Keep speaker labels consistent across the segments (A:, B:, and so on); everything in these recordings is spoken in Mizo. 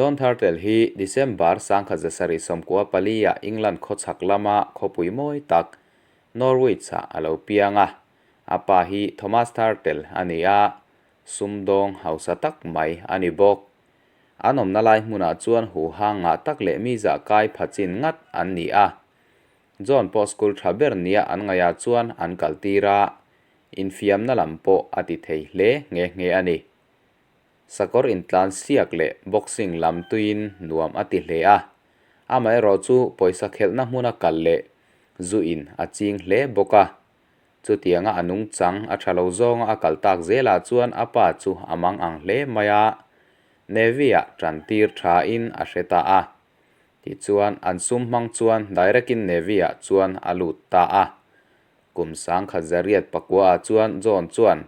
A: John Turtle hi December 1794 ah England khawchhak lama khawpui mawi tak Norwich-ah a lo piang a. A pa hi Thomas Turtle a ni a, sumdawng hausa tak mai a ni bawk. An awmna lai hmunah chuan huhang ngah tak leh mi zah kai pha chin ngat an ni a. John pawh school tha ber nia an ngaihah chuan an kaltir a, infiamna lam pawh a ti thei hle nghe nghe a ni. Sakawr intlan siak leh boxing lam tuiin nuam a ti hle a, amaherawhchu pawisa khelhna hmuna kal leh zu in a ching hle bawk a. Chutianga a nungchang a tha lo zawnga a kal tak zelah chuan a pa chu a mang ang hle mai a, Navy-ah tan tir thain a hre ta a. Tichuan an sum hmang chuan direct-in Navy-ah chuan a lut ta a. Kum 1909 ah chuan John chuan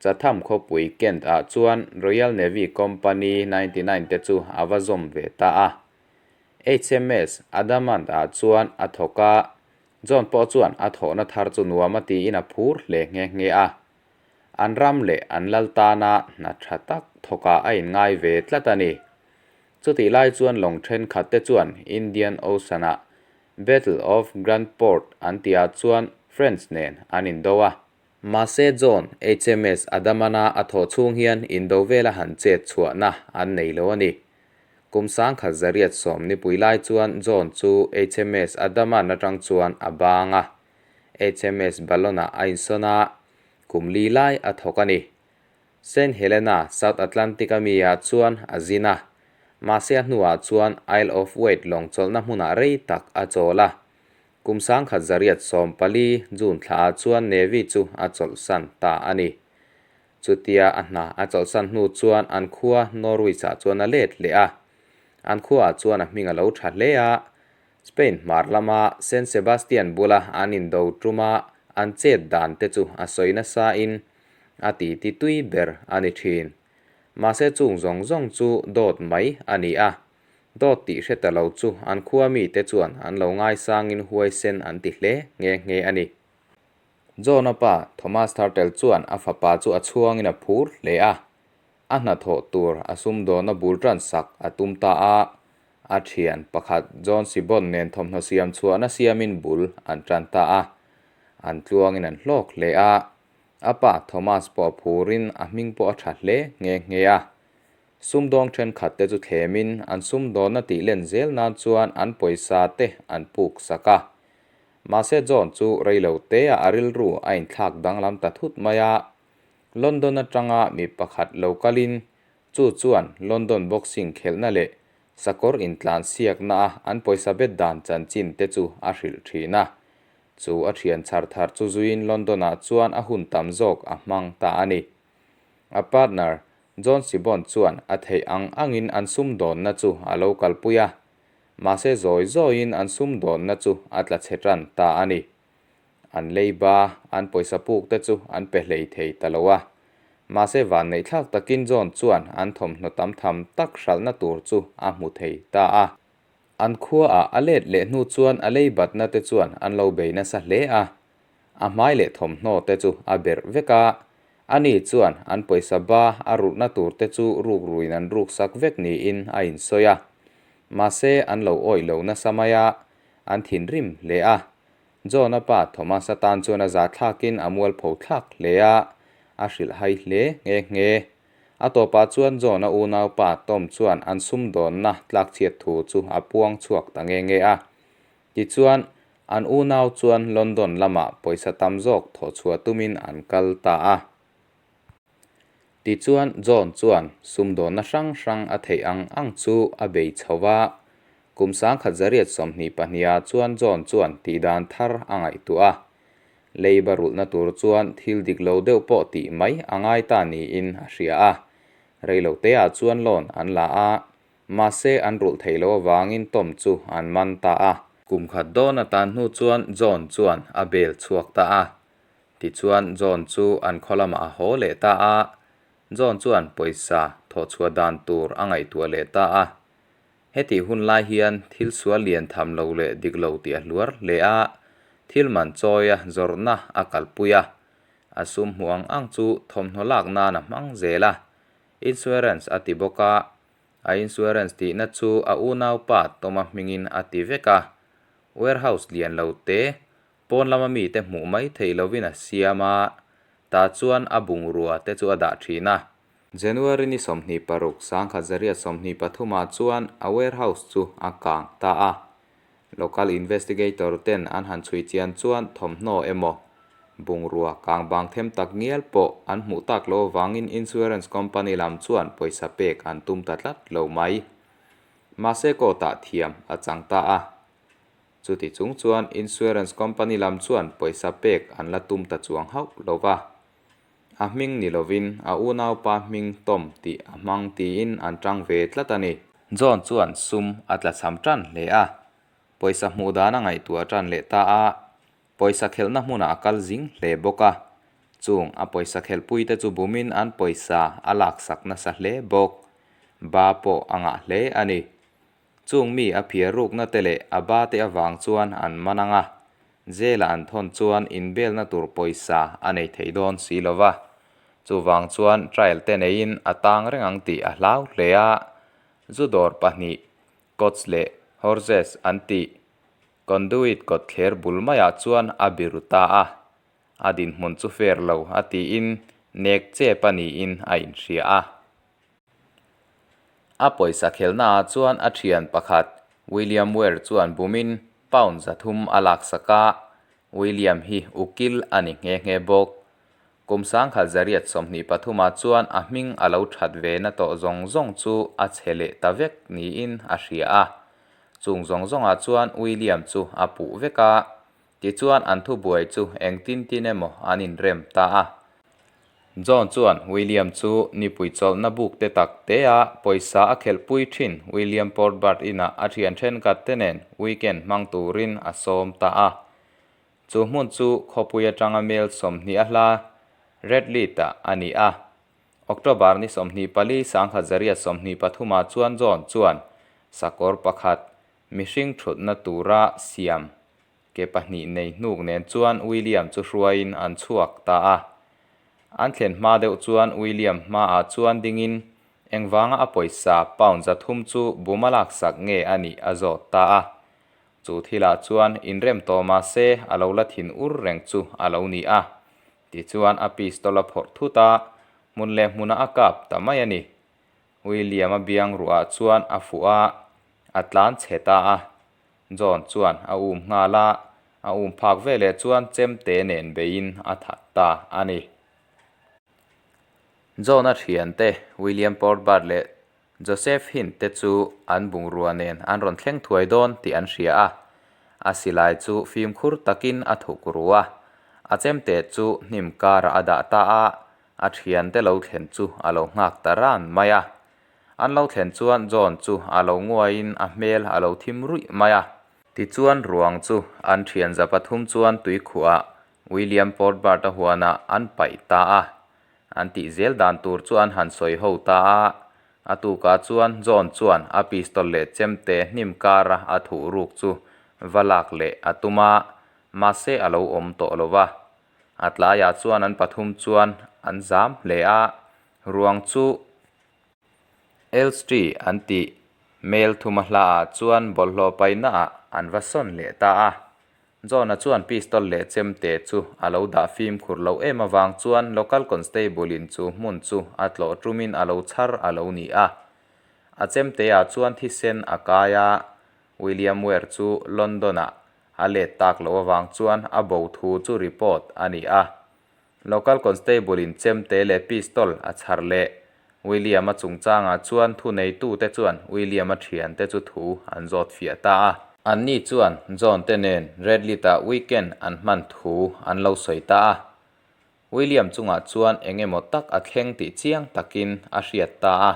A: Chatham khawpui Kent ah chuan Royal Navy Company 99 te chu a va zawm ve ta a. HMS Adamant ah chuan a thawk a, John pawh chuan a thawhna thar chu nuam a tiin a phur hle nghe nghe a. An ram leh an lal tana hna tha tak thawkah a inngai ve tlat a ni. Chutih lai chuan lawng thenkhat te chuan Indian Ocean ah Battle of Grand Port an tihah chuan French nen an indo a. Mahse John, HMS Adamana a thawh chhung hian indo vela han chet chhuahna an nei lo a ni. Kum 1980 nipui lai chuan John chu HMS Adaman atang chuan a bang a, HMS Ballon-ah a insawn a, kum li lai a thawk a ni. Saint Helena, South Atlantic a mi ah chuan a zin a, mahse a hnuah chuan Isle of Wight lawng chawlhna hmunah rei tak a chawl a. Kum 1914 June thla ah chuan Navy chu a chawlhsan ta a ni. Chutia a hna a chawlhsan hnu chuan an khua Norwich ah chuan a let leh a. An khua ah chuan a hming a lo tha hle a. Spain hmar lama Saint Sebastian bula an indo tuma an chet dan te chu a sawi nasa in a titi tui ber a ni thin. Mahse chung zawng zawng chu dawt mai a ni a. Dawt tih hre ta lo chu an khua mite chuan an lo ngaisangin huaisen an ti hle nghe nghe a ni. John-a pa Thomas Turtle chuan a fapa chu a chhuangin a phur hle a, a hnathawh tur a sumdawna bul tan sak a tum ta a, a thian pakhat John Sibon nen thawmhnaw siam chhuahna siamin bul an tan ta a, an tluangin an hlawk hle a, a pa Thomas pawh a phurin a hming pawh a tha hle nghe nghe a. Sumdawng thenkhat te chu thlemin an sumdawnna tih len zel nan chuan an pawisa te an puk sak a. Mahse John chu reilo te ah a rilru a inthlak danglam ta thut mai a. London atanga mi pakhat lo kalin chu chuan London boxing khelhna leh sakawr intlan siakna a an pawisa bet dan chanchin te chu a hrilh thin a. Chu a thian chhar thar chu zuiin London ah chuan a hun tam zawk a hmang ta a ni. A partner John Sibon chuan a theih ang angin an sumdawnna chu a lo kalpui a, mahse zawi zawiin an sumdawnna chu a tla chhe tan ta a ni. An leiba, an pawisa puk te chu an pe hlei thei ta lo a. Mahse vanneihthlak takin John chuan an thawmhnaw tam tham tak hralhna tur chu a hmu thei ta a. An khuaah a let leh hnu chuan a leibatna te chuan an lo bei nasa hle a. A hmai leh thawmhnaw te chu a berh vek a, ani chuan an pawisa ba a rulhna tur te chu ruk ruin an ruk sak vek niin a insawi a. Mahse an lo awih lo nasa mai a, an thinrim hle a. John-a pa Thomas-a tan chuan a zahthlakin a mualpho thlak hle a, a hrilhhai hle nghe nghe. A tawpah chuan John-a unaupa Tom chuan an sumdawnna tlakchhiat thu chu a puang chhuak ta nghe nghe a. Tichuan, an unau chuan London lamah pawisa tam zawk thawh chhuah tumin an kal ta a. Tichuan, John chuan sumdawnna hrang hrang a theih ang ang chu a bei chho va. Kum 1922 ah chuan John chuan tihdan thar a ngaihtuah a. Leiba rulhna tur chuan thil dik lo deuh pawh tih mai a ngai ta niin a hria a. Reiloteah chuan loan an la a, Mahse, an rulh theih loh avangin Tom chu an man ta a. Kum khat dawn a tan hnu chuan John chuan a bel chhuak ta a. Tichuan, John chu an khaw lamah a haw leh ta a. John chuan pawisa thawh chhuah dan tur a ngaihtuah leh ta a. Hetih hun lai hian thil sual lian tham lo leh dik lo tih a hluar hle a, thil man chawia zawrhna a kalpui a. A sum hmuh ang ang chu thawmhnaw lak nan a hmang zel a. Insurance a ti bawk a. A insurance tihna chu a unaupa Toma hmingin a ti vek a. Warehouse lian lo te, pawn lama mite hmuh mai theih lovin a siam a, tah chuan a bungrua te chu a dah thin a. January ni 26, 1923 ah chuan a warehouse chu a kang ta a. Local investigator ten an han chhui chian chuan thawmhnaw emaw, bungrua kang bang them tak ngial pawh an hmuh tak loh avangin insurance company lam chuan pawisa pek an tum ta tlat lo mai. Mahse court ah thiam a chang ta a. Chuti chung chuan insurance company lam chuan pawisa pek an la tum ta chuang hauh lo va. A hming ni lovin a unaupa hming Tom tih a hmang tiin an tang ve tlat a ni. John chuan sum a tlachham tan hle a, pawisa hmuh dan a ngaihtuah tan leh ta a, pawisa khelhna hmunah a kal zing hle bawk a. Chung a pawisa khelhpuite chu bumin an pawisa a laksak nasa hle bawk. Ba pawh a ngah hle a ni. Chung mi a phiar rukna te leh a ba te avang chuan an man ang a, jail ah an thawn chuan inbelna tur pawisa a nei thei dawn si lo va. Chuvang chuan trial te neiin a tang reng ang tih a hlau hle a, zu dawr pahnih, Cots leh Horses an tih conduit kawtthler bul maiah chuan a biru ta a, a dinhmun chu fair lo a tiin nek chep a niin a inhria a. A pawisa khelnaah chuan a thian pakhat William Ware chuan bumin pound 300 a laksak a, William hi ukil a ni nghe nghe bawk. Kum 1923ah chuan a hming a lo that ve na tawh zawng zawng chu a chhe leh ta vek niin a hria a. Chung zawng zawngah chuan William chu a puh vek a, tichuan an thubuai chu engtin tin emaw an inrem ta a. John chuan William chu nipui chawlhna buk te tak te a pawisa a khelhpui thin William Portbart inah a thian thenkhat te nen weekend hmang turin a sawm ta a. Chu hmun chu khawpui atanga mel 20 a hla Redleet ah a ni a. October ni 24 1923 ah chuan John chuan sakawr pakhat mihring thutna tura siam Ke pahnih nei hnuk nen chuan William chu hruaiin an chhuak ta a. An thlen hma deuh chuan William hmaah chuan dingin engvanga a pawisa pound 300 chu buma laksak nge a nih a zawt ta a. Chu thilah chuan inrem tawh mah se a lo la thin ur reng chu a lo ni a. Tichuan a pistol a phawrh thut a, hmun leh hmunah a kap ta mai a ni. William a biang ruah chuan a fuh a, a tlan chhe ta a. John chuan a um nghal a, a um phak veleh chuan chemte nen beiin a that ta a ni. John-a thiante William Portbart leh Joseph Hint te chu an bungrua nen an rawn thleng thuai dawn tih an hria a, a silai chu fimkhur takin a thuk ru a, a chemte chu hnim karah a dah ta a, a thiante lo thlen chu a lo nghak ta ran mai a. An lo thlen chuan John chu a lo nguaiin a hmel a lo thim ruih mai a. Tichuan ruang chu an thian za pathum chuan tuikhuah William Portbart-a huanah an paih ta a. An tih zel dan tur chu an han sawi ho ta a. A tukah chuan John chuan a pistol leh chemte hnim kara a thuh ruk chu va lak leh a tum a, mahse a lo awm tawh lo va. A tlaiah chuan an pathum chuan an zam hle a, ruang chu Elstree an tih mail thuma hlaah chuan bawlhhlawh paihnaah an va sawn leh ta a. John-a chuan pistol leh chemte chu a lo dah fimkhur loh em avang chuan local constable-in chu hmun chu a tlawh tumin a lo chhar a lo ni a. A chemteah chuan thisen a kai a, William Ware chu London-ah a let tak loh avang chuan a bo thu chu report a ni a. Local Constable in chemte leh pistol a chhar leh William-a chungchangah chuan thuneitute chuan William-a thiante chu thu an zawt fiah ta a. Anni chuan John te nen Redlit-ah weekend an hman thu an lo sawi ta a. William chungah chuan eng emaw tak a thleng tih chiang takin a hriat ta a.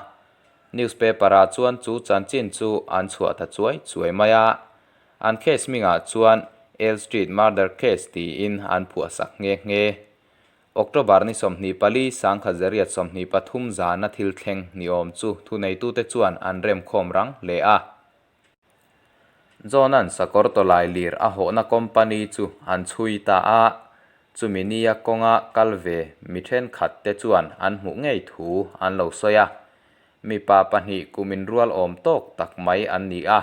A: Newspaper-ah chuan chu chanchin chu an chhuah ta chuai chuai mai a. An case hmingah chuan Elm Street Murder Case tiin an phuahsak nghe nghe. October ni 24, 1923 zana thil thleng ni awm chu thuneitute chuan an remkhawm rang hle a. John-a'n sakawr tawlai lir a hawhna company chu an chhui ta a, chumi nia kawnga kal ve mi thenkhat te chuan an hmuh ngei thu an lo sawi a. Mipa pahnih kum inrual awm tawk tak mai an ni a,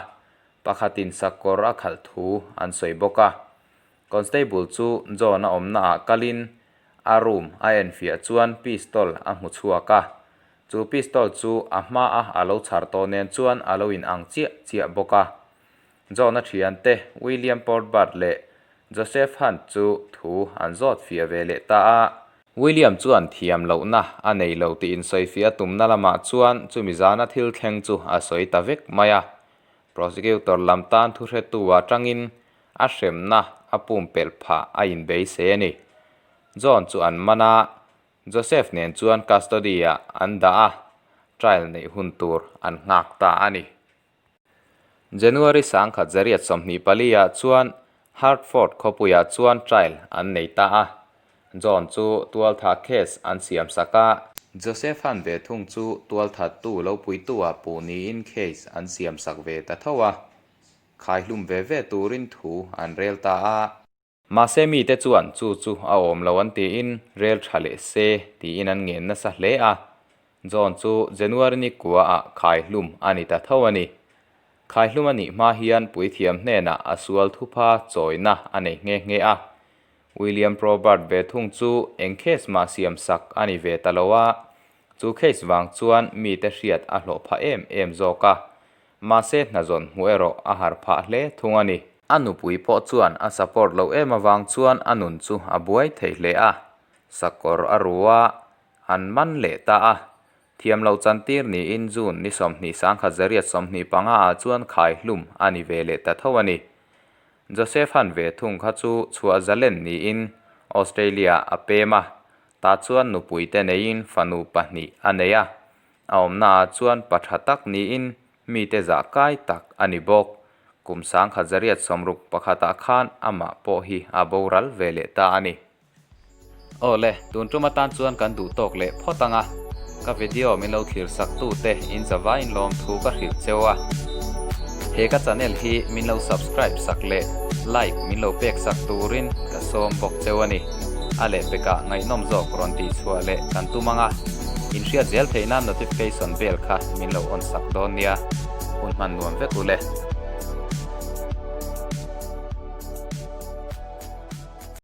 A: pakhatin sakawr a khalh thu an sawi bawk a. Constable chu John a awmnaah kalin a room a enfiah chuan pistol a hmu chhuak a, chu pistol chu a hmaa a lo chhar tawh nen chuan a lo inang chiah chiah bawk a. John-a thiante William Portbart leh Joseph Hunt chu thu an zawt fiah ve leh ta a. William chuan thiam lohna a nei lo tih insawifiah a tumna lamah chuan chumi zana thil thleng chu a sawi ta vek mai a. Prosecutor lam tan thuhretu atangin a hremna a pumpelh phah a inbeisei a ni. John chu an man a, Joseph nen chuan custody-ah an dah a, trial neih hun tur an nghak ta a ni. January 1924 ah chuan Hertford khawpuiah chuan trial an nei ta a, John chu tualtha case an siam sak a. Joseph Han ve thung chu tualthattu lo puitu-ah puh niin case an siam sak ve ta tho a, khaihlum ve ve turin thu an rel ta a. Mahse mite chuan chu chu a awm lo an tiin rel tha leh se tiin an ngen nasa hle a, John chu January ni kua ah khaihlum a ni ta tho a ni. Khaihlum a nih hma hian puithiam hnenah a sual thupha chawina a nei nghe nghe a. William Probert ve thung chu eng case mah siam sak a ni ve ta lo a, chu case vang chuan mite hriat a hlawh phah em em zawk a, Mahse hnazawn hmuh erawh a harh phah hle thung a ni. A nupui pawh chuan a support loh em avang chuan a nun chu a buai thei hle a, sakawr a ru a, an man leh ta a. Thiam loh chantir niin June ni 21, 1925 ah chuan khai hlum a ni ve leh ta tho a ni. Joseph Han ve thung kha chu chhuah zalen niin Australia a pem a, tah chuan nupui te neiin fanu pahnih a nei a. A awmnaah chuan pa tha tak niin mite zah kai tak a ni bawk. Kum 1961 khan amah pawh hi a boral ve leh ta a ni. Aw le, tun tum atan chuan kan duh tawk leh phawt ang a. Ka video min lo thlir sak tu te in zavaiin lawmthu ka hrilh cheu a. He ka channel hi min lo subscribe sak leh like min lo pek sak turin ka sawm bawk cheu a ni. A lehpekah ngaihnawm zawk rawn tih chhuah leh kan tum ang a, in hriat zel theih nan notification bell kha min lo on sak dawn nia. Hun hman nuam vek u le.